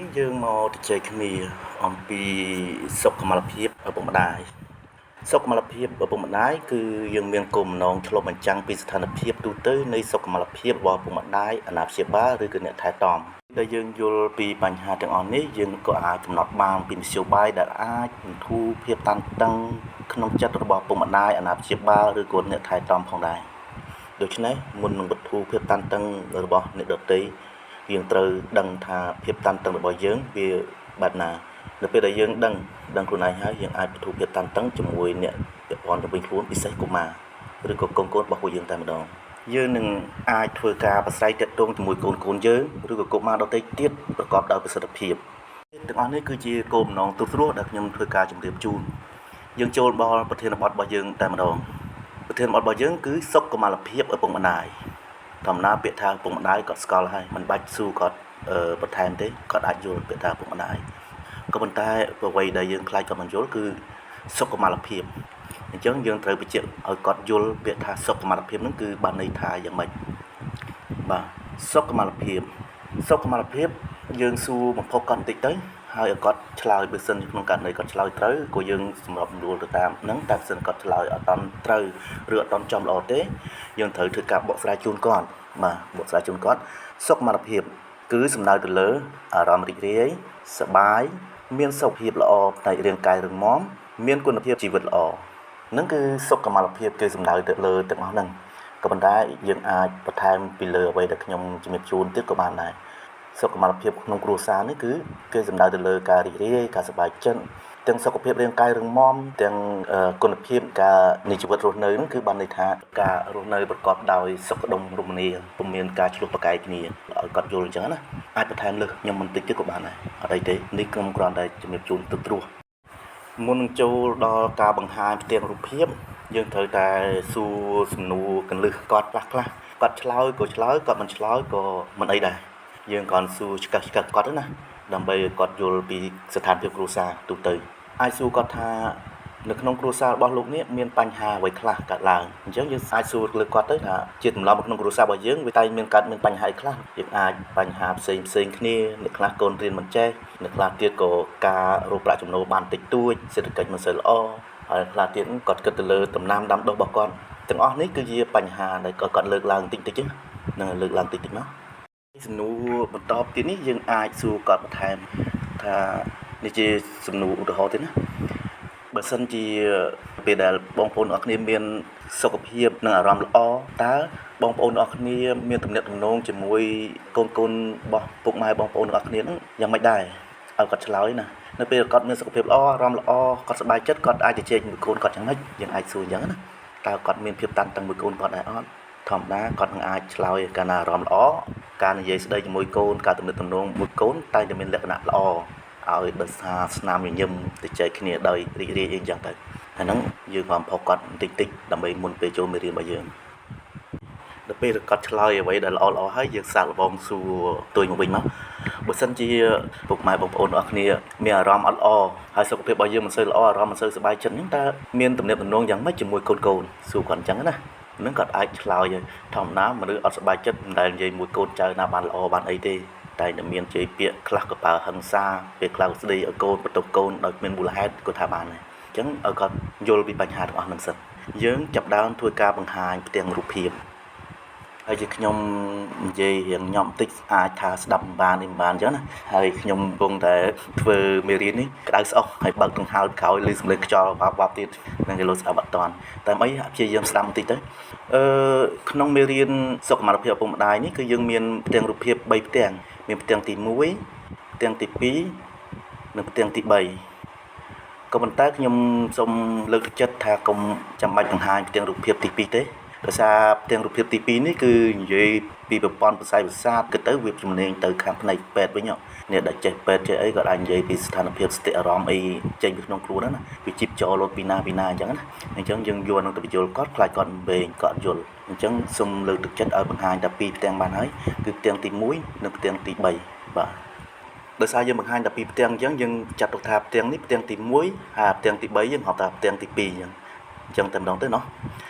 នេះយើងមកជជែកគ្នាអំពីសុខុមាលភាពឪពុកម្ដាយសុខុមាលភាពឪពុកម្ដាយគឺយើងមានគោលបំណងឆ្លុះបញ្ចាំងពីស្ថានភាពទូទៅនៃសុខុមាលភាពរបស់ឪពុកម្ដាយអាណាព្យាបាលឬក៏អ្នកថែទាំដែលយើងយល់ពីបញ្ហាទាំងអស់នេះយើងក៏អាចកំណត់បានពីមធ្យោបាយដែលអាចបន្ធូរភាពតានតឹងក្នុងចិត្តរបស់ឪពុកម្ដាយអាណាព្យាបាលឬក៏អ្នកថែទាំផងដែរដូច្នេះមុននឹងបន្ធូរភាពតានតឹងរបស់អ្នកដទៃយើងត្រូវដឹងថាភាពតានតឹងរបស់យើងវាបែបណានៅពេលដែលយើងដឹងខ្លួនឯងហើយយើងអាចបន្ធូរភាពតានតឹងជាមួយអ្នកពាក់ព័ន្ធជាមួយខ្លួនពិសេសកុមារឬក៏កូនៗរបស់ពួកយើងតែម្ដងយើងនឹងអាចធ្វើការប្រស្រ័យទាក់ទងជាមួយកូនៗយើងឬក៏កុមារដទៃទៀតប្រកបដោយប្រសិទ្ធភាពទាំងអស់នេះគឺជាគោលបំណងទូទៅដែលខ្ញុំធ្វើការជម្រាបជូនយើងចូលដល់ប្រធានបទរបស់យើងតែម្ដងប្រធានបទរបស់យើងគឺសុខុមាលភាពឪពុកម្ដាយធម្មតាពាក្យថាឪពុកម្ដាយគាត់ស្គាល់ហើយមិនបាច់សួរគាត់បន្ថែមទេគាត់អាចយល់ពាក្យថាឪពុកម្ដាយក៏ប៉ុន្តែអ្វីដែលយើងខ្លាចគាត់មិនយល់គឺសុខុមាលភាពអញ្ចឹងយើងត្រូវបញ្ជាក់ឲ្យគាត់យល់ពាក្យថាសុខុមាលភាពហ្នឹងគឺបានន័យថាយ៉ាងម៉េចបាទសុខុមាលភាពសុខុមាលភាពយើងសួរបំផុសគាត់បន្តិចទៅហើយឲ្យគាត់ឆ្លើយបើសិនក្នុងករណីគាត់ឆ្លើយត្រូវក៏យើងសម្របសម្រួលទៅតាមហ្នឹងតែបើសិនគាត់ឆ្លើយអត់តាន់ត្រូវឬអត់តាន់ចំល្អទេយើងត្រូវធ្វើការបកស្រាយជូនគាត់បាទបកស្រាយជូនគាត់សុខុមាលភាពគឺសំដៅទៅលើអារម្មណ៍រីករាយសប្បាយមានសុខភាពល្អផ្នែករាងកាយរឹងមាំមានគុណភាពជីវិតល្អហ្នឹងគឺសុខុមាលភាពគឺសំដៅទៅលើទាំងអស់ហ្នឹងក៏ប៉ុន្តែយើងអាចបន្ថែមពីលើអ្វីដែលខ្ញុំជំរាបជូនទៀតក៏បានដែរសុខុមាលភាពក្នុងគ្រួសារនេះគឺគេសំដៅទៅលើការរីករាយការសប្បាយចិត្តទាំងសុខភាពរាងកាយរឹងមាំទាំងគុណភាពការនៃជីវិតរស់នៅហ្នឹងគឺបានន័យថាការរស់នៅប្រកបដោយសុខដុមរមនាពុំមានការឆ្លោះប្រកែកគ្នាឲ្យគាត់យល់អញ្ចឹងណាអាចបន្ថែមលើសខ្ញុំបន្តិចទៀតក៏បានដែរអត់អីទេនេះខ្ញុំគ្រាន់តែជំរាបជូនទឹកត្រួសមុននឹងចូលដល់ការបង្ហាញផ្ទាំងរូបភាពយើងត្រូវតែសួរសំណួរកលឹះគាត់ខ្លះខ្លះគាត់ឆ្លើយក៏ឆ្លើយគាត់មិនឆ្លើយក៏មិនអីដែរយើងគ្រាន់សួរឆ្កឹះឆ្កឹះគាត់ណាដើម្បីឲ្យគាត់យល់ពីស្ថានភាពគ្រួសារទូទៅអាចសួរគាត់ថានៅក្នុងគ្រួសាររបស់លោកនេះមានបញ្ហាអ្វីខ្លះកើតឡើងអញ្ចឹងយើងអាចសួរលើគាត់ទៅថាជាទម្លាប់ក្នុងគ្រួសាររបស់យើងវាតែមានកើតមានបញ្ហាអីខ្លះយើងអាចបញ្ហាផ្សេងផ្សេងគ្នាអ្នកខ្លះកូនរៀនមិនចេះអ្នកខ្លះទៀតក៏ការរកប្រាក់ចំណូលបានតិចតួចសេដ្ឋកិច្ចមិនសូវល្អហើយខ្លះទៀតគាត់គិតទៅលើដំណាំដាំដុះរបស់គាត់ទាំងអស់នេះគឺជាបញ្ហាដែលគាត់លើកឡើងតិចតិចហ្នឹងលើកឡើងតិចតិចមកសំណួរបន្តទៀតនេះយើងអាចសួរគាត់បន្ថែមថានេះជាសំណួរឧទាហរណ៍ទេណាបើសិនជាពេលដែលបងប្អូនអរគ្នាមានសុខភាពនិងអារម្មណ៍ល្អតើបងប្អូនអរគ្នាមានទំនាក់ទំនងជាមួយកូនកូនរបស់ពុកម៉ែបងប្អូនអរគ្នាហ្នឹងយ៉ាងម៉េចដែរឲ្យគាត់ឆ្លើយណានៅពេលគាត់មានសុខភាពល្អអារម្មណ៍ល្អគាត់សប្បាយចិត្តគាត់អាចជជែកជាមួយកូនគាត់យ៉ាងម៉េចយើងអាចសួរអញ្ចឹងណាតើគាត់មានភាពតានតឹងមួយកូនគាត់ដែរអត់ធម្មតាគាត់នឹងអាចឆ្លើយកាលណាអារម្មណ៍ល្អការនិយាយស្ដីជាមួយកូនការទំនាក់ទំនងមួយកូនតែងតែមានលក្ខណៈល្អឲ្យដោយសារស្នាមញញឹមទៅចែកគ្នាដោយរីករាយអីចឹងទៅអាហ្នឹងយើងក៏បំផុសគាត់បន្តិចតិចដើម្បីមុនពេលចូលមេរៀនរបស់យើងដល់ពេលគាត់ឆ្លើយអ្វីដែលល្អល្អហើយយើងសាកល្បងសួរទួយមកវិញមកបើសិនជាពុកម៉ែបងប្អូនអរគ្នាមានអារម្មណ៍អត់ល្អហើយសុខភាពរបស់យើងមិនសូវល្អអារម្មណ៍មិនសូវសប្បាយចិត្តហ្នឹងតើមានទំនាក់ទំនងយ៉ាងម៉េចជាមួយកូនកូនសួរគាត់អញ្ចឹងណានឹងគាត់អាចឆ្លើយធម្មតាមនុស្សអត់សប្បាយចិត្តមិនដែលនិយាយមួយកូនចៅណាបានល្អបានអីទេតែតែមានជ័យពាក្យខ្លះក៏ប្រើហិង្សាពេលខ្លះក៏ស្ដីឲ្យកូនបន្ទោសកូនដោយគ្មានមូលហេតុក៏ថាបានដែរអញ្ចឹងឲ្យគាត់យល់ពីបញ្ហាទាំងអស់ហ្នឹងសិនយើងចាប់ដើមធ្វើការបង្ហាញផ្ទាំងរូបភាពហើយជាខ្ញុំនិយាយរៀងញ៉ំតិចអាចថាស្ដាប់មិនបាននេះមិនបានអញ្ចឹងណាហើយខ្ញុំកំពុងតែធ្វើមេរៀននេះក្តៅស្អុះហើយបើកដង្ហើមក្រោយឮសំឡេងខ្យល់វ៉ាប់វ៉ាប់ទៀតនឹងគេលោស្ដាប់អត់តាន់តែអីព្យាយាមស្ដាប់បន្តិចទៅក្នុងមេរៀនសុខុមាលភាពឪពុកម្ដាយនេះគឺយើងមានផ្ទាំងរូបភាព3ផ្ទាំងមានផ្ទាំងទី1ផ្ទាំងទី2និងផ្ទាំងទី3ក៏ប៉ុន្តែខ្ញុំសូមលើកទឹកចិត្តថាកុំចាំបាច់បង្ហាញផ្ទាំងរូបភាពទី2ទេដោយសារផ្ទាំងរូបភាពទី2នេះគឺនិយាយពីប្រព័ន្ធប្រសើរប្រសាទគិតទៅវាជំនាញទៅខាងផ្នែកពេទ្យវិញអ្នកដែលចេះពេទ្យចេះអីក៏អាចនិយាយពីស្ថានភាពសតិអារម្មណ៍អីចេញពីក្នុងខ្លួនហ្នឹងណាវាជីបចោលពីណាពីណាអញ្ចឹងណាអញ្ចឹងយើងយកនឹងទៅបញ្យល់គាត់ខ្លាចគាត់វែងគាត់យល់អញ្ចឹងសូមលើកទឹកចិត្តឲ្យបង្ហាញតែ2ផ្ទាំងបានហើយគឺផ្ទាំងទី1និងផ្ទាំងទី3បាទដោយសារយើងបង្ហាញតែ2ផ្ទាំងអញ្ចឹងយើងចាត់ទុកថាផ្ទាំងនេះផ្ទាំងទី1ហើយផ្ទាំងទី3យើងហៅថាផ្ទាំងទី2អញ្ចឹងតែម្ដងទៅណោះ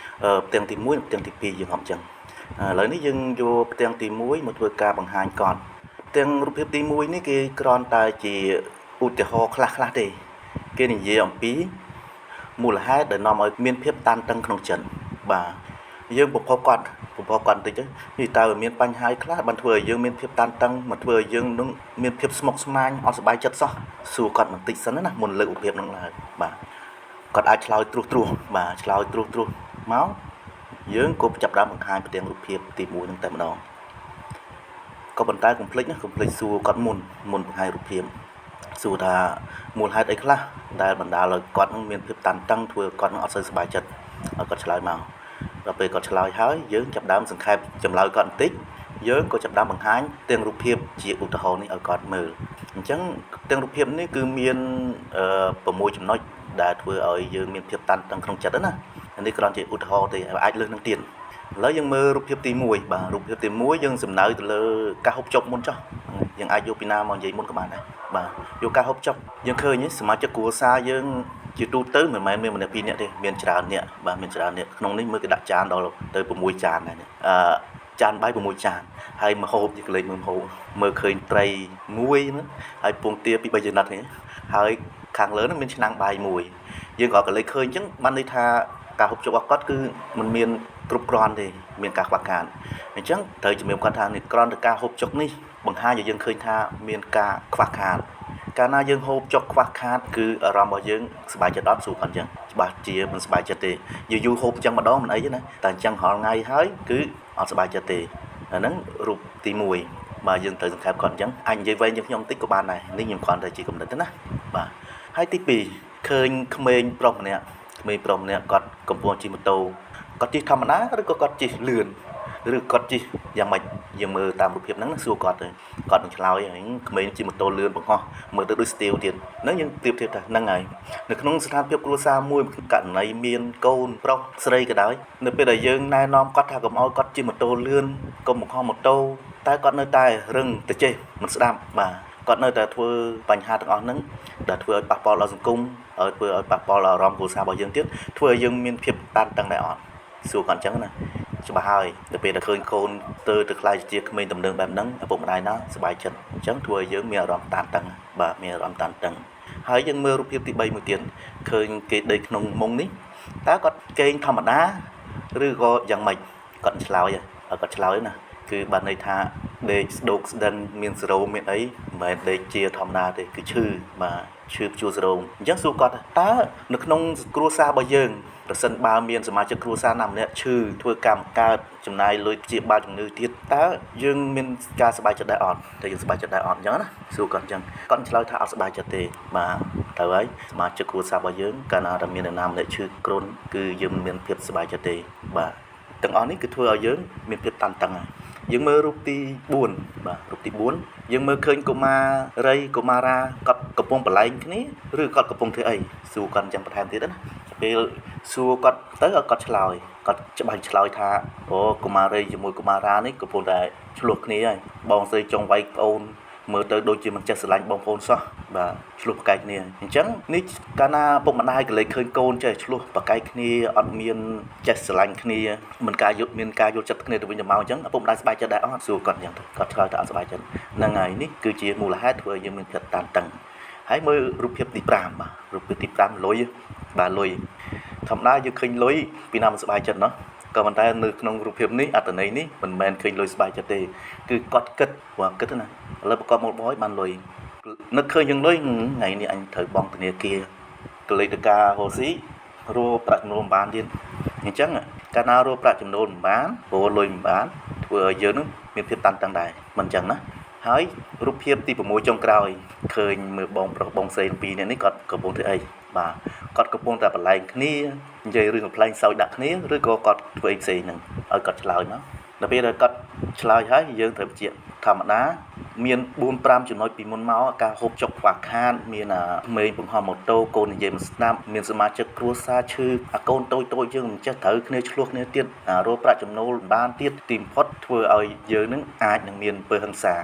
ផ្ទាំងទី1និងផ្ទាំងទី2យើងហៅអញ្ចឹងឥឡូវនេះយើងយកផ្ទាំងទី1មកធ្វើការបង្ហាញគាត់ផ្ ទាំងរូបភាពទី1នេះគេគ្រាន់តែជាឧទាហរណ៍ខ្លះៗទេគេនិយាយអំពីមូលហេតុដែលនាំឲ្យមានភាពតានតឹងក្នុងចិត្តបាទយើងបំផុសគាត់បន្តិចទៅនេះតើមានបញ្ហាខ្លះបានធ្វើឲ្យយើងមានភាពតានតឹងមកធ្វើឲ្យយើងនឹងមានភាពស្មុគស្មាញអត់សប្បាយចិត្តសោះសួរគាត់បន្តិចសិនណាមុនលើករូបភាពនឹងឡើងបាទគាត់អាចឆ្លើយត្រួសត្រាសបាទឆ្លើយត្រួសត្រាសមកយើងក៏ចាប់ផ្ដើមបង្ហាញផ្ទាំងរូបភាពទី1នឹងតែម្ដងក៏ប៉ុន្តែកុំភ្លេចណាកុំភ្លេចសួរគាត់មុនបង្ហាញរូបភាពសួរថាមូលហេតុអីខ្លះដែលបណ្ដាលឲ្យគាត់នឹងមានភាពតានតឹងធ្វើគាត់នឹងអត់សូវសប្បាយចិត្តឲ្យគាត់ឆ្លើយមកដល់ពេលគាត់ឆ្លើយហើយយើងចាប់ដើមសង្ខេបចម្លើយគាត់បន្តិចយើងក៏ចាប់ដើមបង្ហាញទាំងរូបភាពជាឧទាហរណ៍នេះឲ្យគាត់មើលអញ្ចឹងទាំងរូបភាពនេះគឺមាន6ចំណុចដែលធ្វើឲ្យយើងមានភាពតានតឹងក្នុងចិត្តណានេះគ្រាន់ជាឧទាហរណ៍ទេអាចលើសនឹងទៀតឥឡូវយើងមើលរូបភាពទី1បាទរូបភាពទី1យើងសំដៅទៅលើការហូបចុកមុនចុះយើងអាចយកពីណាមកនិយាយមុនក៏បានដែរបាទយកការហូបចុកយើងឃើញសមាជិកគ្រួសារយើងជាទូទៅមិនមែនមានម្នាក់ពីរនាក់ទេមានច្រើននាក់បាទមានច្រើននាក់ក្នុងនេះមើលគេដាក់ចានដល់ទៅ6ចានដែរនេះចានបាយ6ចានហើយម្ហូបយើងក៏លេចមើលម្ហូបមើលឃើញត្រីមួយហ្នឹងហើយពងទាពី3ចំណិតហ្នឹងហើយខាងលើហ្នឹងមានឆ្នាំងបាយមួយយើងក៏លេចឃើញអញ្ចឹងបានន័យថាការហូបចុករបស់គាត់គឺมันមានគ្រប់គ្រាន់ទេមានការខ្វះខាតអញ្ចឹងត្រូវជំរាបគាត់ថានេះគ្រាន់តែការហូបចុកនេះបង្ហាញឲ្យយើងឃើញថាមានការខ្វះខាតកាលណាយើងហូបចុកខ្វះខាតគឺអារម្មណ៍របស់យើងសប្បាយចិត្តអត់សួរគាត់អញ្ចឹងច្បាស់ជាមិនសប្បាយចិត្តទេយូរយូរហូបអញ្ចឹងម្ដងមិនអីទេណាតែអញ្ចឹងរាល់ថ្ងៃហើយគឺអត់សប្បាយចិត្តទេអាហ្នឹងរូបទី1បាទយើងត្រូវសង្ខេបគាត់អញ្ចឹងអាចនិយាយវែងជាងខ្ញុំបន្តិចក៏បានដែរនេះខ្ញុំគ្រាន់តែជាកំណត់ទេណាបាទហើយទី2ឃើញក្មេងប្រុសម្នាក់គាត់កំពុងជិះម៉ូតូគាត់ជិះធម្មតាឬក៏គាត់ជិះលឿនឬគាត់ជិះយ៉ាងម៉េចយើងមើលតាមរូបភាពហ្នឹងសួរគាត់ទៅគាត់នឹងឆ្លើយហ្នឹងក្មេងជិះម៉ូតូលឿនបង្ហោះមើលទៅដូចស្ទាវទៀតហ្នឹងយើងប្រៀបធៀបថាហ្នឹងហើយនៅក្នុងស្ថានភាពគ្រួសារមួយករណីមានកូនប្រុសស្រីក៏ដោយនៅពេលដែលយើងណែនាំគាត់ថាកុំឲ្យគាត់ជិះម៉ូតូលឿនកុំបង្ហោះម៉ូតូតែគាត់នៅតែរឹងទៅចេះមិនស្ដាប់បាទគាត់នៅតែធ្វើបញ្ហាទាំងអស់ហ្នឹងដែលធ្វើឲ្យប៉ះពាល់ដល់សង្គមឲ្យធ្វើឲ្យប៉ះពាល់ដល់អារម្មណ៍គ្រួសាររបស់យើងទៀតធ្វើឲ្យយើងមានភាពតានតឹងដែរអត់សួរគាត់អញ្ចឹងណាច្បាស់ហើយដល់ពេលដែលឃើញកូនទៅខ្លាយជាក្មេងទំនើងបែបហ្នឹងឪពុកម្ដាយណាសប្បាយចិត្តអញ្ចឹងធ្វើឲ្យយើងមានអារម្មណ៍តានតឹងបាទមានអារម្មណ៍តានតឹងហើយយើងមើលរូបភាពទី3មួយទៀតឃើញគេដេកក្នុងមុងនេះតើគាត់គេងធម្មតាឬក៏យ៉ាងម៉េចគាត់ឆ្លើយគាត់ឆ្លើយណាគឺបានន័យថាដេកស្ដោកស្ដឹងមានសរោមានអីមិនមែនដេកជាធម្មតាទេគឺឈឺបាទឈឺព្យួរសរោអញ្ចឹងសួរគាត់តើនៅក្នុងគ្រួសាររបស់យើងប្រសិនបើមានសមាជិកគ្រួសារណាម្នាក់ឈឺធ្វើកម្មកើតចំណាយលុយព្យាបាលជំងឺទៀតតើយើងមានការសប្បាយចិត្តដែរអត់តើយើងសប្បាយចិត្តដែរអត់អញ្ចឹងណាសួរគាត់អញ្ចឹងគាត់ឆ្លើយថាអត់សប្បាយចិត្តទេបាទត្រូវហើយសមាជិកគ្រួសាររបស់យើងកាលណាតែមានអ្នកណាម្នាក់ឈឺគ្រុនគឺយើងមិនមានភាពសប្បាយចិត្តទេបាទទាំងអស់នេះគឺធ្វើឲ្យយើងមានភាពតានតឹងហើយយើងមើលរូបទី4បាទរូបទី4យើងមើលឃើញកុមារីកុមារាគាត់កំពុងប្រឡែងគ្នាឬគាត់កំពុងធ្វើអីសួរគាត់អញ្ចឹងបន្ថែមទៀតណាពេលសួរគាត់ទៅឲ្យគាត់ឆ្លើយគាត់ច្បាស់ឆ្លើយថាអូកុមារីជាមួយកុមារានេះកំពុងតែឆ្លោះគ្នាហើយបងស្រីចង់វាយប្អូនមើលទៅដូចជាមិនចេះស្រឡាញ់បងប្អូនសោះបាទឆ្លោះប្រកែកគ្នាអញ្ចឹងនេះកាលណាពុកម្ដាយក៏លេចឃើញកូនចេះឆ្លោះប្រកែកគ្នាអត់មានចេះស្រឡាញ់គ្នាមិនការយល់មានការយល់ចិត្តគ្នាទៅវិញទៅមកអញ្ចឹងឪពុកម្ដាយសប្បាយចិត្តដែរអត់សួរគាត់អញ្ចឹងទៅគាត់ឆ្លើយថាអត់សប្បាយចិត្តហ្នឹងហើយនេះគឺជាមូលហេតុធ្វើឲ្យយើងមានភាពតានតឹងហើយមើលរូបភាពទី5បាទរូបភាពទី5លុយបាទលុយធម្មតាយើងឃើញលុយពីណាមិនសប្បាយចិត្តណោះក៏ប៉ុន្តែនៅក្នុងរូបភាពនេះអត្ថន័យនេះមិនមែនឃើញលុយសប្បាយចិត្តទេគឺគាត់គិតគាត់គិតណាឥឡូវប្រកបមកបយបានលុយនឹកឃើញយ៉ាងលុយថ្ងៃនេះអញត្រូវបង់ធនាគារកលេតការហូស៊ីរកប្រាក់ចំណូលមិនបានទៀតអញ្ចឹងកាលណារកប្រាក់ចំណូលមិនបានព្រោះលុយមិនបានធ្វើឲ្យយើងនឹងមានភាពតានតឹងដែរមិនអញ្ចឹងណាហើយរូបភាពទី6ចុងក្រោយឃើញមើលបងប្រុសបងស្រីពីរនាក់នេះគាត់កំពុងធ្វើអីបាទគាត់កំពុងតែប្រឡែងគ្នានិយាយរឿងកំប្លែងសើចដាក់គ្នាឬក៏គាត់ធ្វើអីផ្សេងហ្នឹងឲ្យគាត់ឆ្លើយមកដល់ពេលដែលគាត់ឆ្លើយហើយយើងត្រូវបញ្ជាក់ធម្មតាមាន4 5ចំណុចពីមុនមកការហូបចុកខ្វះខាតមានអាក្មេងបង្ហោះម៉ូតូកូននិយាយមិនស្ដាប់មានសមាជិកគ្រួសារឈឺអាកូនតូចៗយើងមិនចេះត្រូវគ្នាឆ្លោះគ្នាទៀតរកប្រាក់ចំណូលមិនបានទៀតទីបំផុតធ្វើឲ្យយើងនឹងអាចនឹងមានអំពើហិង្សា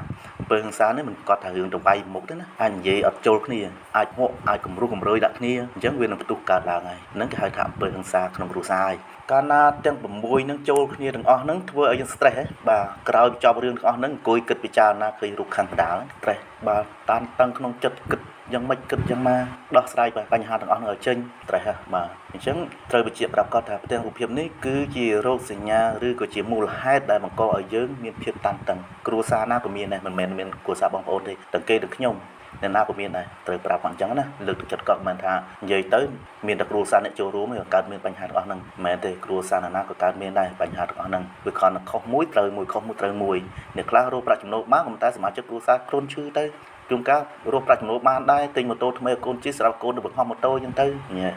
អំពើហិង្សានេះមិនប្រកាសថារឿងទៅវាយមុខទេណាអាចនិយាយអត់ចូលគ្នាអាចហក់អាចគំរោះគំរើយដាក់គ្នាអញ្ចឹងវានឹងផ្ទុះកើតឡើងហើយហ្នឹងគេហៅថាអំពើហិង្សាក្នុងគ្រួសារហើយកាលណាទាំង6នឹងចូលគ្នាទាំងអស់ហ្នឹងធ្វើឲ្យយើង stress ហ៎បាទក្រោយចប់រឿងទាំងអស់ហ្នឹងអង្គុយគិតពិចារណាឃើញរូបខាងកណ្ដាល stress បាទតានតឹងក្នុងចិត្តគិតយ៉ាងម៉េចគិតយ៉ាងម៉ាដោះស្រាយបញ្ហាទាំងអស់នោះឲ្យចេញ stress ហ៎បាទអញ្ចឹងត្រូវបញ្ជាក់ប្រាប់គាត់ថាផ្ទាំងរូបភាពនេះគឺជារោគសញ្ញាឬក៏ជាមូលហេតុដែលបង្កឲ្យយើងមានភាពតានតឹងគ្រួសារណាក៏មានដែរមិនមែនមានគ្រួសារបងប្អូនទេទាំងគេទាំងខ្ញុំអ្នកណាក៏មានដែរត្រូវប្រាប់គាត់អញ្ចឹងណាលើកទឹកចិត្តគាត់មិនមែនថានិយាយទៅមានតែគ្រួសារអ្នកចូលរួមទេក៏កើតមានបញ្ហាទាំងអស់ហ្នឹងមិនមែនទេគ្រួសារណាក៏កើតមានដែរបញ្ហាទាំងអស់ហ្នឹងវាគ្រាន់តែខុសមួយត្រូវមួយខុសមួយត្រូវមួយអ្នកខ្លះរកប្រាក់ចំណូលបានក៏តែសមាជិកគ្រួសារខ្លួនឈឺទៅជួនកាលរកប្រាក់ចំណូលបានដែរទិញម៉ូតូថ្មីឲ្យកូនជិះសម្រាប់កូនទៅបង្ហោះម៉ូតូអញ្ចឹងទៅ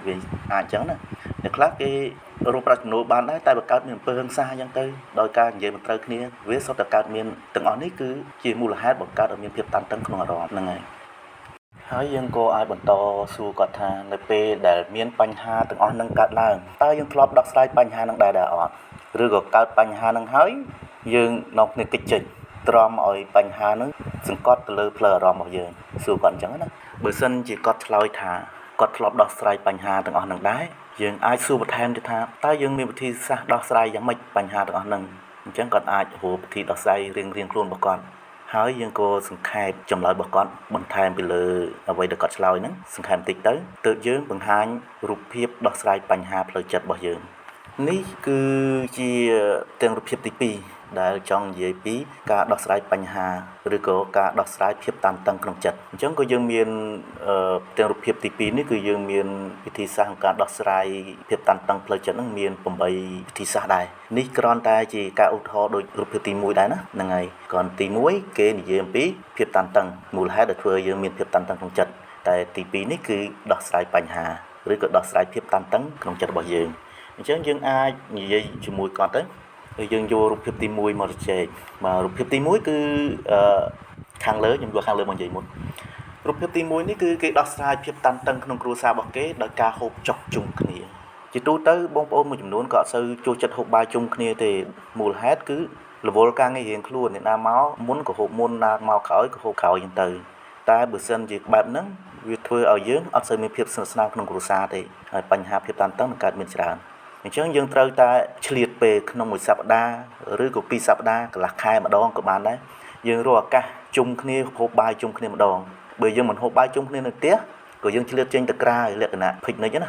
វាអាចអញ្ចឹងណាអ្នកខ្លះគេរកប្រាក់ចំណូលបានដែរតែបើកើតមានអំពើហិង្សាអញ្ចឹងទៅដោយការនិយាយមិនត្រូវគ្នាវាសុទ្ធតែកើតមានទាំងអស់នេះគឺជាមូលហេតុបង្កើតឲ្យមានភាពតានតឹងក្នុងអារម្មណ៍ហ្នឹងហើយហើយយើងក៏អាចបន្តសួរគាត់ថានៅពេលដែលមានបញ្ហាទាំងអស់នឹងកើតឡើងតើយើងធ្លាប់ដោះស្រាយបញ្ហានឹងដែរអត់ឬក៏កើតបញ្ហានឹងហើយយើងនាំគ្នាគេចចេញទ្រាំឲ្យបញ្ហានឹងសង្កត់ទៅលើផ្លូវអារម្មណ៍របស់យើងសួរគាត់អញ្ចឹងណាបើសិនជាគាត់ឆ្លើយថាគាត់ធ្លាប់ដោះស្រាយបញ្ហាទាំងអស់នឹងដែរយើងអាចសួរបន្ថែមទៅថាតើយើងមានវិធីសាស្ត្រដោះស្រាយយ៉ាងម៉េចបញ្ហាទាំងអស់នឹងអញ្ចឹងគាត់អាចរកវិធីដោះស្រាយរៀងៗខ្លួនរបស់គាត់ហើយយើងក៏សង្ខេបចម្លើយរបស់គាត់បន្ថែមពីលើអ្វីដែលគាត់ឆ្លើយហ្នឹងសង្ខេបបន្តិចទៅទើបយើងបង្ហាញរូបភាពដោះស្រាយបញ្ហាផ្លូវចិត្តរបស់យើងនេះគឺជាទាំងរូបភាពទី2ដែលចង់និយាយពីការដោះស្រាយបញ្ហាឬក៏ការដោះស្រាយភាពតានតឹងក្នុងចិត្តអញ្ចឹងក៏យើងមានទាំងរូបភាពទី2នេះគឺយើងមានវិធីសាស្ត្រក្នុងការដោះស្រាយភាពតានតឹងផ្លូវចិត្តហ្នឹងមាន8វិធីសាស្ត្រដែរនេះគ្រាន់តែជាការឧទាហរណ៍ដូចរូបភាពទី1ដែរណាហ្នឹងហើយគ្រាន់ទី1គេនិយាយអំពីភាពតានតឹងមូលហេតុដែលធ្វើឲ្យយើងមានភាពតានតឹងក្នុងចិត្តតែទី2នេះគឺដោះស្រាយបញ្ហាឬក៏ដោះស្រាយភាពតានតឹងក្នុងចិត្តរបស់យើងអញ្ចឹងយើងអាចនិយាយជាមួយគាត់ទៅហើយយើងយករូបភាពទី1មកជែកបាទរូបភាពទី1គឺខាងលើខ្ញុំយកខាងលើមកនិយាយមុនរូបភាពទី1នេះគឺគេដោះស្រាយភាពតានតឹងក្នុងគ្រួសាររបស់គេដោយការហូបចុកជុំគ្នាជាទូទៅបងប្អូនមួយចំនួនក៏អត់សូវចូលចិត្តហូបបាយជុំគ្នាទេមូលហេតុគឺរវល់ការងាររៀងខ្លួនអ្នកណាមកមុនក៏ហូបមុនណាមកក្រោយក៏ហូបក្រោយអញ្ចឹងទៅតែបើសិនជាបែបហ្នឹងវាធ្វើឲ្យយើងអត់សូវមានភាពស្និទ្ធស្នាលក្នុងគ្រួសារទេហើយបញ្ហាភាពតានតឹងនឹងកើតមានច្រើនអញ្ចឹងយើងត្រូវតែឆ្លៀតពេលក្នុងមួយសប្តាហ៍ឬក៏ពីរសប្តាហ៍កន្លះខែម្ដងក៏បានដែរយើងរកឱកាសជុំគ្នាហូបបាយជុំគ្នាម្ដងបើយើងមិនហូបបាយជុំគ្នានៅផ្ទះក៏យើងឆ្លៀតចេញទៅក្រៅលក្ខណៈ picnic ណា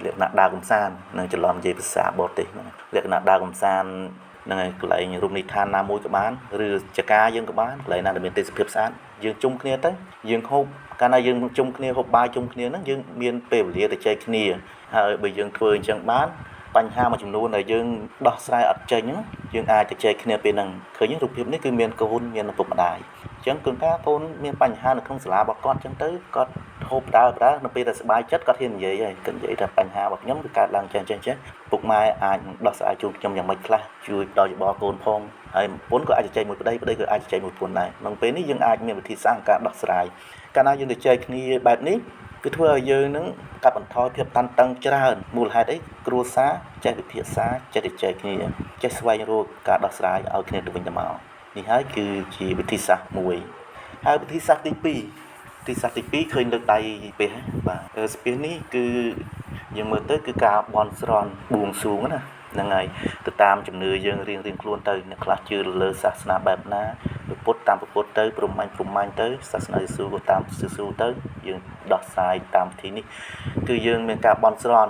លក្ខណៈដើរកម្សាន្តនឹងច្រឡំនិយាយភាសាបរទេសហ្នឹងលក្ខណៈដើរកម្សាន្តហ្នឹងហើយកន្លែងរមណីយដ្ឋានណាមួយក៏បានឬចកាយើងក៏បានកន្លែងណាដែលមានទេសភាពស្អាតយើងជុំគ្នាទៅយើងហូបកាលណាយើងជុំគ្នាហូបបាយជុំគ្នាហ្នឹងយើងមានពេលវេលាទៅចែកគ្នាហើយបើយើងធ្វើអញ្ចឹងបានបញ្ហាមួយចំនួនដែលយើងដោះស្រាយអត់ចេញហ្នឹងយើងអាចទៅចែកគ្នាពេលហ្នឹងឃើញរូបភាពនេះគឺមានកូនមានឪពុកម្ដាយអញ្ចឹងគឺការកូនមានបញ្ហានៅក្នុងសាលារបស់គាត់អញ្ចឹងទៅគាត់ហូបដើរនៅពេលដែលសប្បាយចិត្តគាត់ហ៊ាននិយាយហើយគាត់និយាយថាបញ្ហារបស់ខ្ញុំគឺកើតឡើងចេះចេះពុកម៉ែអាចដោះស្រាយជូនខ្ញុំយ៉ាងម៉េចខ្លះជួយដល់យោបល់កូនផងហើយប្រពន្ធក៏អាចជែកមួយប្តីប្តីក៏អាចជែកមួយប្រពន្ធដែរក្នុងពេលនេះយើងអាចមានវិធីសាស្ត្រការដោះស្រាយកាលណាយើងទៅចែកគ្នាបែបនេះគឺធ្វើឲ្យយើងនឹងកាត់បន្ថយភាពតានតឹងច្រើនមូលហេតុអីគ្រួសារចេះវិភាសាចេះជែកគ្នាចេះស្វែងរកការដោះស្រាយឲ្យគ្នាទៅវិញទៅមកនេះហើយគឺជាវិធីសាស្ត្រមួយហើយវិធីសាស្ត្រទី2វិធីសាស្ត្រទី2ឃើញលើកដៃពេះបាទស្ពាននេះគឺយើងមើលទៅគឺការបន់ស្រន់បួងសួងណាហ្នឹងហើយទៅតាមជំនឿយើងរៀងៗខ្លួនទៅអ្នកខ្លះជឿលើសាសនាបែបណាពុទ្ធតាមពុទ្ធទៅព្រហ្មញ្ញទៅសាសនាយេស៊ូក៏តាមយេស៊ូទៅយើងដោះស្រាយតាមវិធីនេះគឺយើងមានការបន់ស្រន់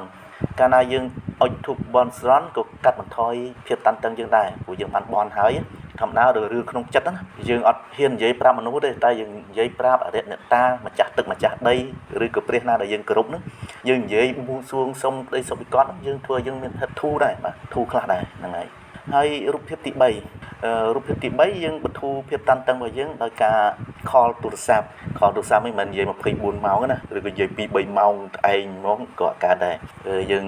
កាលណាយើងអុជធូបបន់ស្រន់ក៏កាត់បន្ថយភាពតានតឹងយើងដែរព្រោះយើងបានបន់ហើយធម្មតារឿងក្នុងចិត្តណាយើងអត់ហ៊ាននិយាយប្រាប់មនុស្សទេតែយើងនិយាយប្រាប់អរិយអ្នកតាម្ចាស់ទឹកម្ចាស់ដីឬក៏ព្រះណាដែលយើងគោរពហ្នឹងយើងនិយាយបួងសួងសុំក្តីសុខពីគាត់យើងធ្វើឲ្យយើងមានភាពធូរដែរបាទធូរខ្លះដែរហ្នឹងហើយហើយរូបភាពទី3រូបភាពទី3យើងបន្ធូរភាពតានតឹងរបស់យើងដោយការខលទូរស័ព្ទខលទូរស័ព្ទមិនមែននិយាយ24ម៉ោងណាឬក៏និយាយ2 3ម៉ោងឯងហ្មងក៏កើតដែរយើ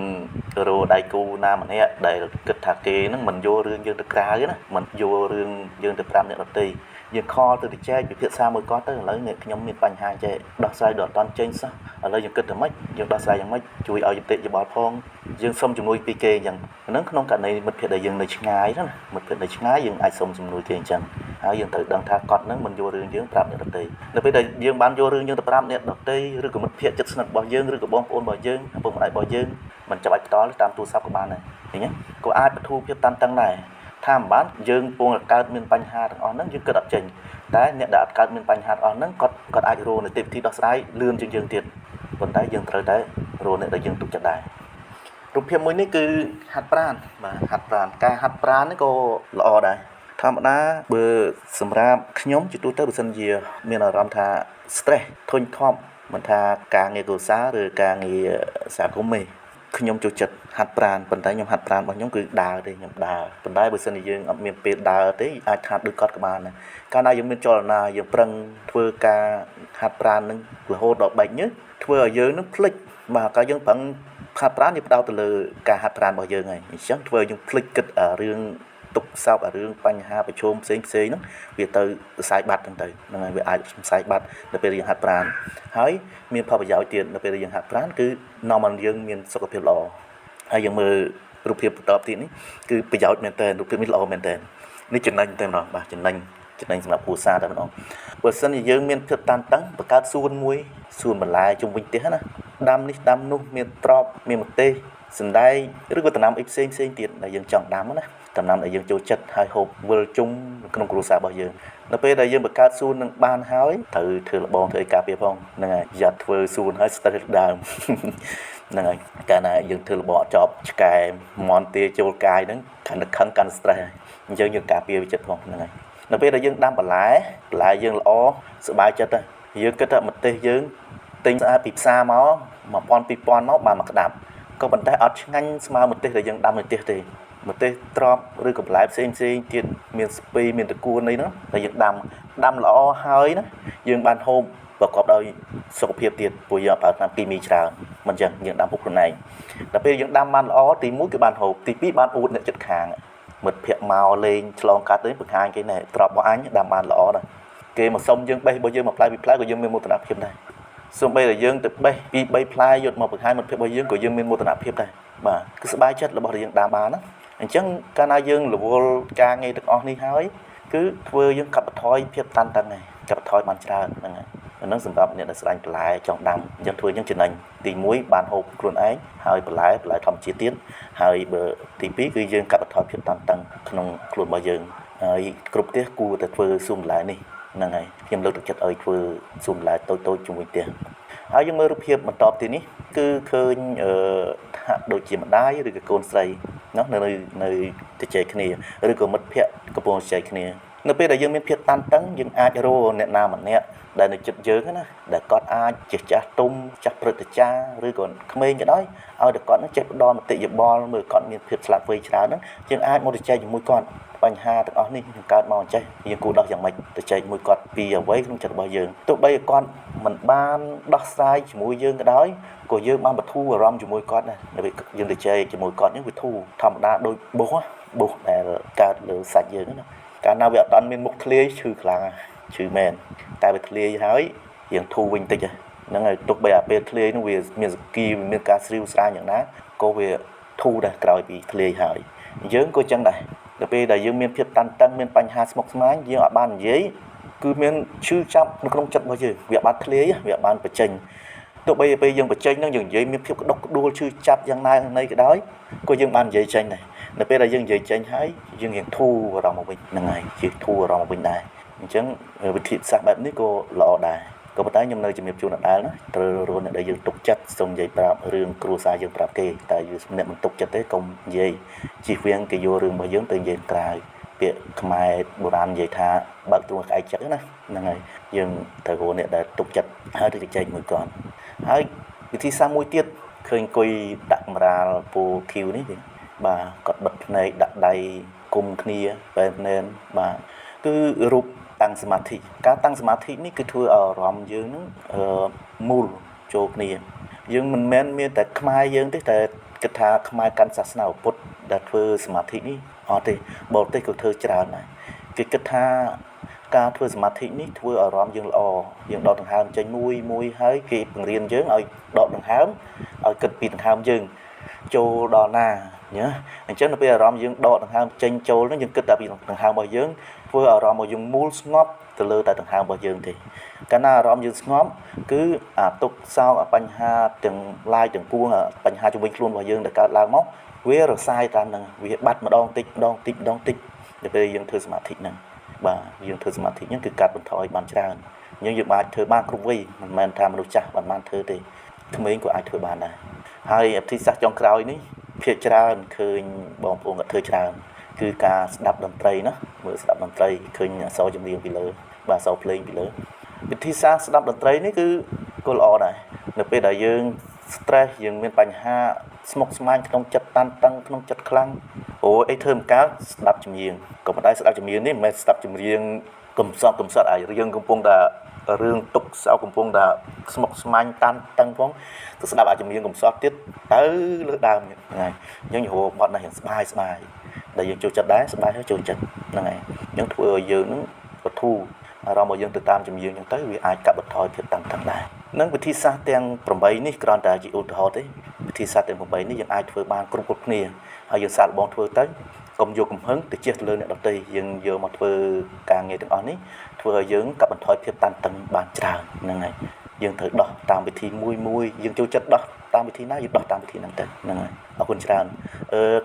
ងរកដៃគូណាម្នាក់ដែលគិតថាគេហ្នឹងមិនយករឿងយើងទៅក្រៅណាមិនយករឿងយើងទៅប្រាប់អ្នកដទៃយើងខលទៅជែកពិភាក្សាមួយគាត់ទៅឥឡូវនេះខ្ញុំមានបញ្ហាចេះដោះស្រាយដល់អត់ទាន់ចេញសោះឥឡូវយើងគិតទៅម៉េចយើងដោះស្រាយយ៉ាងម៉េចជួយឲ្យយតិយោបល់ផងយើងសុំជំនួយពីគេអញ្ចឹងហ្នឹងក្នុងករណីមិត្តភក្តិដែលយើងនៅឆ្ងាយណាមិត្តភក្តិនៅឆ្ងាយយើងអាចសុំជំនួយគេអញ្ចឹង ហើយយើងត្រូវដឹងថាគាត់នឹងមិនយករឿងយើងប្រាប់អ្នកដទៃនៅពេលដែលយើងបានយករឿងយើងទៅប្រាប់អ្នកដទៃឬក៏មិត្តភក្តិជិតស្និទ្ធរបស់យើងឬក៏បងប្អូនរបស់យើងឪពុកម្ដាយរបស់យើងមិនចាំបាច់ផ្ទាល់តាមទូរស័ព្ទក៏បានដែរឃើញទេក៏អាចបន្ធូរភាពតានតឹងដែរថាមិនបានយើងពងកើតមានបញ្ហាទាំងអស់ហ្នឹងយើងគិតអត់ចេញតែអ្នកដែលអត់កើតមានបញ្ហាទាំងអស់ហ្នឹងគាត់អាចរកនីតិវិធីដោះស្រាយលឿនជាងយើងទៀតប៉ុន្តែយើងត្រូវតែរកអ្នកដែលយើងទុកចិត្តដែររូបភាពមួយនេះគឺហាត់ប្រាណបាទហាត់ប្រាណការហាត់ប្រាណនេះក៏ល្អដែរធម្មតាបើសម្រាប់ខ្ញុំជាទូទៅបើសិនជាមានអារម្មណ៍ថា stress ធុញថប់មិនថាការងារគ្រួសារឬការងារសហគមន៍ទេខ្ញុំចូលចិត្តហាត់ប្រាណប៉ុន្តែខ្ញុំហាត់ប្រាណរបស់ខ្ញុំគឺដើរទេខ្ញុំដើរប៉ុន្តែបើសិនជាយើងអត់មានពេលដើរទេអាចហាត់ដូចគាត់ក៏បានដែរកាលណាយើងមានចលនាយើងប្រឹងធ្វើការហាត់ប្រាណនឹងរហូតដល់បែកញើសធ្វើឲ្យយើងនឹងភ្លេចបាទកាលយើងប្រឹងហាត់ប្រាណយើងផ្ដោតទៅលើការហាត់ប្រាណរបស់យើងហើយអញ្ចឹងធ្វើឲ្យយើងភ្លេចគិតរឿងទុកសោករឿងបញ្ហាប្រឈមផ្សេងផ្សេងហ្នឹងវាទៅសរសៃបាត់ហ្នឹងទៅហ្នឹងហើយវាអាចសរសៃបាត់នៅពេលយើងហាត់ប្រាណហើយមានផលប្រយោជន៍ទៀតនៅពេលយើងហាត់ប្រាណគឺនាំឲ្យយើងមានសុខភាពល្អហើយយើងមើលរូបភាពបន្តទៀតនេះគឺប្រយោជន៍មែនតើរូបភាពនេះល្អមែនតើនេះចំណេញតែម្ដងបាទចំណេញសម្រាប់គ្រួសារតែម្ដងបើសិនជាយើងមានភាពតានតឹងបង្កើតសួនមួយសួនបន្លែជុំវិញផ្ទះណាដាំនេះដាំនោះមានត្រប់មានម្ទេសសណ្តែកឬក៏ដំណាំអីផ្សេងផ្សេងទៀតដែលយើងចង់ដាំណាដំណាំដែលយើងចូលចិត្តហើយហូបវិលជុំក្នុងគ្រួសាររបស់យើងនៅពេលដែលយើងបង្កើតសួននឹងបានហើយត្រូវធ្វើលបងធ្វើអីការពារផងហ្នឹងហើយយ៉ាត់ធ្វើសួនហើយ stress ដើមហ្នឹងហើយកាលណាយើងធ្វើលបងអត់ចប់ឆ្កែមន់ទាចូលកាយហ្នឹងកាន់តែខឹងកាន់ stress ហើយអញ្ចឹងយើងការពារវាចិត្តផងហ្នឹងហើយនៅពេលដែលយើងដាំបន្លែយើងល្អសប្បាយចិត្តហើយយើងគិតថាម្ទេសយើងទិញស្អាតពីផ្សារមក1000 2000មកបានមួយក្តាប់ក៏ប៉ុន្តែអត់ឆ្ងាញ់ស្មើម្ទេសដែលយើងដាំនៅផ្ទះទេម្ទេសត្រប់ឬក៏បន្លែផ្សេងផ្សេងទៀតមានស្ពីមានតកួនអីហ្នឹងតែយើងដាំល្អហើយណាយើងបានហូបប្រកបដោយសុខភាពទៀតព្រោះយើងអត់ប្រើថ្នាំគីមីច្រើនមិនអញ្ចឹងយើងដាំពុកខ្លួនឯងដល់ពេលយើងដាំបានល្អទី1គឺបានហូបទី2បានអួតអ្នកជិតខាងមិត្តភក្តិមកលេងឆ្លងកាត់ទៅបង្ហាញគេណែត្រប់របស់អញដាំបានល្អណាស់គេមកសុំយើងបេះរបស់យើងមួយផ្លែពីរផ្លែក៏យើងមានមោទនភាពដែរសូម្បីតែយើងទៅបេះពី3ផ្លែយកមកបង្ហាញមិត្តភក្តិរបស់យើងក៏យើងមានមោទនភាពដែរបាទគឺសប្បាយចិត្តរបស់យើងដាំបានណាអញ្ចឹងកាលណាយើងរវល់ការងារទាំងអស់នេះហើយគឺធ្វើយើងកាត់បន្ថយភាពតានតឹងហើយកាត់បន្ថយបានច្រើនហ្នឹងហើយអាហ្នឹងសម្រាប់អ្នកដែលស្ដាញ់បន្លែចង់ដាំអញ្ចឹងធ្វើអញ្ចឹងចំណេញទី1បានហូបខ្លួនឯងហើយបន្លែធម្មជាតិទៀតហើយបើទី2គឺយើងកាត់បន្ថយភាពតានតឹងក្នុងខ្លួនរបស់យើងហើយគ្រប់ផ្ទះគួរតែធ្វើសួនបន្លែនេះហ្នឹងហើយខ្ញុំលើកទឹកចិត្តឲ្យធ្វើសួនបន្លែតូចៗជាមួយផ្ទះហើយយើងមើលរូបភាពបន្តទៀតនេះគឺឃើញហាក់ដូចជាម្ដាយឬក៏កូនស្រីណោះនៅជជែកគ្នាឬក៏មិត្តភក្តិកំពុងជជែកគ្នានៅពេលដែលយើងមានភាពតានតឹងយើងអាចរកអ្នកណាម្នាក់ដែលនៅជិតយើងណាដែលគាត់អាចជាចាស់ទុំចាស់ព្រឹទ្ធាចារ្យឬក៏ក្មេងក៏ដោយឲ្យតែគាត់នឹងចេះផ្ដល់មតិយោបល់មើលគាត់មានភាពឆ្លាតវៃច្រើនហ្នឹងយើងអាចមកជជែកជាមួយគាត់បញ្ហាទាំងអស់នេះនឹងកើតមកអញ្ចេះយើងគួរដោះយ៉ាងម៉េចទៅចែកមួយគាត់ពីអ្វីក្នុងចិត្តរបស់យើងទោះបីគាត់មិនបានដោះស្រាយជាមួយយើងក៏ដោយក៏យើងបានបធូរអារម្មណ៍ជាមួយគាត់ដែរនៅពេលយើងទៅចែកជាមួយគាត់នេះវាធូរធម្មតាដូចបុសដែលកើតលើសាច់យើងណាកាលណាវាអត់ទាន់មានមុខធ្លាយឈឺខ្លាំងឈឺមែនតែវាធ្លាយហើយយើងធូរវិញតិចហ្នឹងហើយទោះបីអាពេលធ្លាយនោះវាមានសគីវាមានការស្រីវស្រាញយ៉ាងណាក៏វាធូរដែរក្រោយពីធ្លាយហើយយើងក៏ចឹងដែរដល់ពេលដែលយើងមានភាពតានតឹងមានបញ្ហាស្មុគស្មាញយើងអត់បាននិយាយគឺមានឈឺចាប់នៅក្នុងចិត្តរបស់យើងវាអត់បានធ្លាយវាអត់បានបញ្ចេញទោះបីពេលយើងបញ្ចេញហ្នឹងយើងនិយាយមានភាពក្តុកក្តួលឈឺចាប់យ៉ាងណាយ៉ាងណីក៏ដោយក៏យើងបាននិយាយចេញដែរនៅពេលដែលយើងនិយាយចេញហើយយើងរៀងធូរអារម្មណ៍មកវិញហ្នឹងហើយយើងធូរអារម្មណ៍មកវិញដែរអញ្ចឹងវិធីសាស្ត្របែបនេះក៏ល្អដែរក៏ប៉ុន្តែខ្ញុំនៅជំរាបជូនដដែលណាត្រូវរកអ្នកដែលយើងទុកចិត្តសូមនិយាយប្រាប់រឿងគ្រួសារយើងប្រាប់គេតែយើងអ្នកមិនទុកចិត្តទេកុំនិយាយជៀសវាងគេយករឿងរបស់យើងទៅនិយាយក្រៅពាក្យខ្មែរបុរាណនិយាយថាបើកទ្រូងក្អែកចឹងណាហ្នឹងហើយយើងត្រូវរកអ្នកដែលទុកចិត្តហើយទៅជជែកមួយគាត់ហើយវិធីសាស្ត្រមួយទៀតឃើញអង្គុយដាក់កម្រាលពូឃីវនេះបាទគាត់បិទភ្នែកដាក់ដៃគុំគ្នាបែបណែនបាទគឺរូបតាំងសមាធិការតាំងសមាធិនេះគឺធ្វើឲ្យអារម្មណ៍យើងនឹងមូលចូលគ្នាយើងមិនមែនមានតែខ្មែរយើងទេតែគិតថាខ្មែរកាន់សាសនាពុទ្ធដែលធ្វើសមាធិនេះអត់ទេបរទេសក៏ធ្វើច្រើនដែរគេគិតថាការធ្វើសមាធិនេះធ្វើអារម្មណ៍យើងល្អយើងដកដង្ហើមចេញមួយមួយហើយគេបង្រៀនយើងឲ្យដកដង្ហើមឲ្យគិតពីដង្ហើមយើងចូលដល់ណាញ៉ាអញ្ចឹងនៅពេលអារម្មណ៍យើងដកដង្ហើមចេញចូលហ្នឹងយើងគិតតែពីដង្ហើមរបស់យើង ធ្វើអារម្មណ៍របស់យើងមូលស្ងប់ទៅលើតែដង្ហើមរបស់យើងទេកាលណាអារម្មណ៍យើងស្ងប់គឺអាទុក្ខសោកអាបញ្ហាទាំងឡាយទាំងពួងបញ្ហាជំវិញខ្លួនរបស់យើងដែលកើតឡើងមកវារសាយតាមនឹងវាបាត់ម្ដងតិចម្ដងតិចម្ដងតិចដល់ពេលយើងធ្វើសមាធិហ្នឹងបាទយើងធ្វើសមាធិហ្នឹងគឺកាត់បន្ថយបានច្រើនយើងយើងអាចធ្វើបានគ្រប់វ័យមិនមែនថាមនុស្សចាស់បានបានធ្វើទេក្មេងក៏អាចធ្វើបានដែរហើយអធិសាស្ត្រចុងក្រោយនេះភាគច្រើនឃើញបងប្អូនគាត់ធ្វើច្រើនគឺការស្ដាប់តន្ត្រីណាមើលស្ដាប់តន្ត្រីឃើញអក្សរចម្រៀងពីលើបាទអក្សរភ្លេងពីលើវិធីសាស្ត្រស្ដាប់តន្ត្រីនេះគឺក៏ល្អដែរនៅពេលដែលយើង stress យើងមានបញ្ហាស្មុគស្មាញក្នុងចិត្តតានតឹងក្នុងចិត្តខ្លាំងអូអីធ្វើមិនកើតស្ដាប់ចម្រៀងក៏ប៉ុន្តែស្ដាប់ចម្រៀងនេះមិនមែនស្ដាប់ចម្រៀងកំសត់កំសត់អារឿងកំពុងតែរឿងទុកសោកកំពុងតែស្មុគស្មាញតានតឹងផងទៅស្ដាប់អាចម្រៀងកំសត់ទៀតទៅលើដើមហ្នឹងហើយអញ្ចឹងរកបទណារៀងស្បាយស្បាយដែលយើងចូលចិត្តដែរស្បាយហើយចូលចិត្តហ្នឹងហើយអញ្ចឹងធ្វើឲ្យយើងហ្នឹងបធូរអារម្មណ៍របស់យើងទៅតាមចម្រៀងអញ្ចឹងទៅវាអាចកាត់បន្ថយភាពតានតឹងដែរនឹងវិធីសាស្ត្រទាំង8នេះគ្រាន់តែជាឧទាហរណ៍ទេវិធីសាស្ត្រទាំង8នេះយើងអាចធ្វើបានគ្រប់គ្រប់គ្នាហើយយើងសាកល្បងធ្វើទៅកុំយកកំហឹងទៅជះទៅលើអ្នកដទៃយើងយកមកធ្វើការងារទាំងអស់នេះធ្វើឲ្យយើងកាត់បន្ថយភាពតានតឹងបានច្រើនហ្នឹងហើយយើងត្រូវដោះតាមវិធីមួយមួយយើងចូលចិត្តដោះតាមវិធីណាយើងដោះតាមវិធីហ្នឹងទៅហ្នឹងហើយអរគុណច្រើន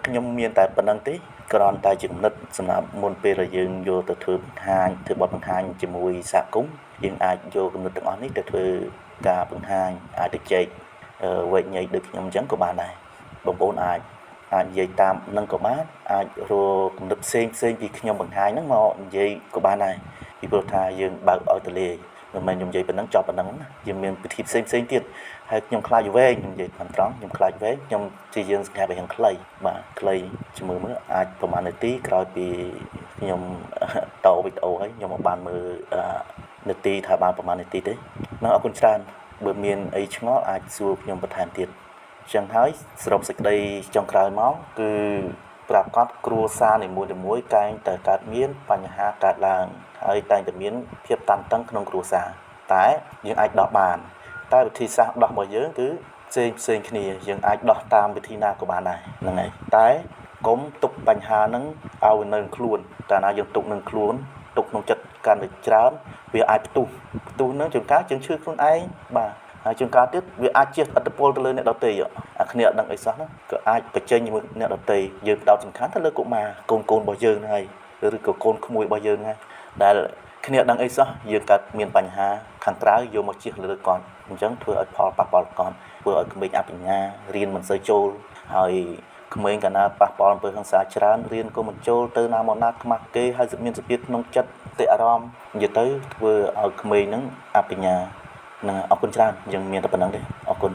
ខ្ញុំមានតែប៉ុណ្្នឹងទេគ្រាន់តែជាគំនិតសម្រាប់មុនពេលដែលយើងយកទៅធ្វើបង្ហាញធ្វើបទបង្ហាញជាមួយសហគមន៍យើងអាចយកគំនិតទាំងអស់នេះទៅធ្វើការបង្ហាញអាចទៅចែកវែកញែកដូចខ្ញុំអញ្ចឹងក៏បានដែរបងប្អូនអាចនិយាយតាមនឹងក៏បានអាចរកគំនិតផ្សេងផ្សេងពីខ្ញុំបង្ហាញហ្នឹងមកនិយាយក៏បានដែរពីព្រោះថាយើងបើកឲ្យទលាយមិនមែនខ្ញុំនិយាយប៉ុណ្ណឹងចប់ប៉ុណ្ណឹងណាយើងមានពិធីផ្សេងផ្សេងទៀតហើយខ្ញុំខ្លាចវែងខ្ញុំនិយាយតាមត្រង់ខ្ញុំខ្លាចវែងខ្ញុំជាយើងសង្ខេបឲ្យយ៉ាងខ្លីបាទខ្លីជាមួយមើលអាចប្រហែលនាទីក្រោយពីខ្ញុំតវីដេអូហើយខ្ញុំមកបានមើលនាទីថាបានប្រហែលនាទីទេនឹងអរគុណច្រើនបើមានអីឆ្ងល់អាចសួរខ្ញុំបន្ថែមទៀតចឹងហើយសរុបសេចក្តីចុងក្រោយមកគឺប្រកាសគ្រួសារនីមួយៗតែងតែកើតមានបញ្ហាកើតឡើងហើយតែងតែមានភាពតានតឹងក្នុងគ្រួសារតែយើងអាចដោះបានតែវិធីសាស្ត្រដោះរបស់យើងគឺផ្សេងផ្សេងគ្នាយើងអាចដោះតាមវិធីណាក៏បានដែរហ្នឹងហើយតែកុំទុកបញ្ហាហ្នឹងឲ្យនៅនឹងខ្លួនកាលណាយើងទុកនឹងខ្លួនទុកក្នុងចិត្តកាន់តែច្រើនវាអាចផ្ទុះហ្នឹងជួនកាលយើងឈឺខ្លួនឯងបាទហើយជួនកាលទៀតវាអាចជះឥទ្ធិពលទៅលើអ្នកដទៃអាគ្នាអត់ដឹងអីសោះហ្នឹងក៏អាចបញ្ចេញជាមួយអ្នកដទៃយើងផ្ដោតសំខាន់ទៅលើកុមារកូនរបស់យើងហ្នឹងហើយឬក៏កូនក្មួយរបស់យើងហ្នឹងហើយដែលគ្នាអត់ដឹងអីសោះយើងកើតមានបញ្ហាខាងក្រៅយកមកជះលើគាត់អញ្ចឹងធ្វើឲ្យផលប៉ះពាល់គាត់ធ្វើឲ្យក្មេងអបញ្ញារៀនមិនសូវចូលហើយក្មេងកាលណាប៉ះពាល់អំពើហិង្សាច្រើនរៀនក៏មិនចូលទៅណាមកណាខ្មាស់គេហើយមានសភាពក្នុងចិត្តតិអារម្មណ៍និយាយទៅធ្វើឲ្យក្មេងហ្នឹងអបញ្ញាហ្នឹងអរគុណច្រើនយើងមានតែប៉ុណ្្នឹងទេអរគុណ